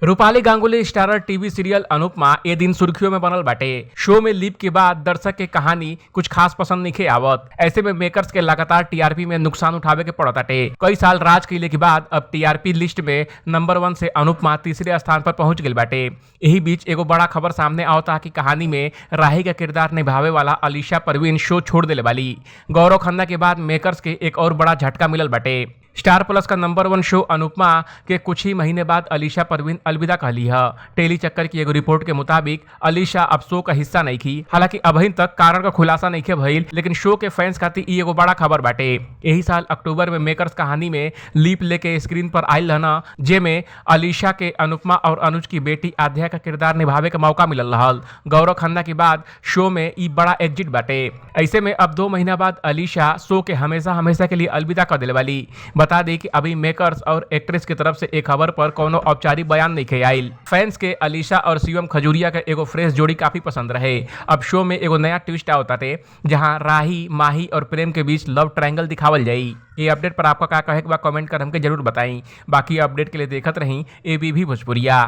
Rupali Ganguly starrer TV serial Anupamaa ए दिन सुर्खियों में बनल बाटे। शो में लीप के बाद दर्शक के कहानी कुछ खास पसंद नहीं आवत। ऐसे में मेकर्स के लगातार टीआरपी में नुकसान उठावे के पड़त बाटे। कई साल राज कइले के बाद अब टीआरपी लिस्ट में नंबर 1 से अनुपमा तीसरे स्थान पर पहुंच गई बाटे। यही बीच एगो बड़ा खबर सामने आवता कि कहानी में राही का किरदार निभावे वाला अलीशा परवीन शो छोड़ देले वाली। गौरव खन्ना के बाद मेकर्स के एक और बड़ा झटका मिलल बाटे। स्टार प्लस का नंबर 1 शो अनुपमा के कुछ ही महीने बाद अलीशा परवीन अलविदा कहली है। टेली चक्कर की एगो रिपोर्ट के मुताबिक अलीशा अब शो का हिस्सा नहीं थी। हालांकि अभी तक कारण का खुलासा नहीं भइल, लेकिन शो के फैंस खातिर ई एगो बड़ा खबर बाटे। यही साल अक्टूबर में मेकर्स कहानी में लीप लेके स्क्रीन पर आयल रहना, जेमे अलीशा के अनुपमा और अनुज की बेटी आध्या का किरदार निभावे के मौका मिलल रहल। गौरव खन्ना के बाद शो में ई बड़ा एग्जिट बाटे। ऐसे में अब 2 महीना बाद अलीशा शो के हमेशा हमेशा के लिए अलविदा कर दिले वाली। बता दी कि अभी मेकर्स और एक्ट्रेस की तरफ से एक खबर पर कोनो औपचारिक बयान नहीं आयल। फैंस के अलीशा और शिवम खजूरिया का एगो फ्रेश जोड़ी काफी पसंद रहे। अब शो में एगो नया ट्विस्ट आवताटे, जहां राही, माही और प्रेम के बीच लव ट्रायंगल दिखावल जाई। ये अपडेट पर आपका का कहे के बा कमेंट कर हमके जरूर बताई। बाकी अपडेट के लिए देखत रही एबीवी भोजपुरिया।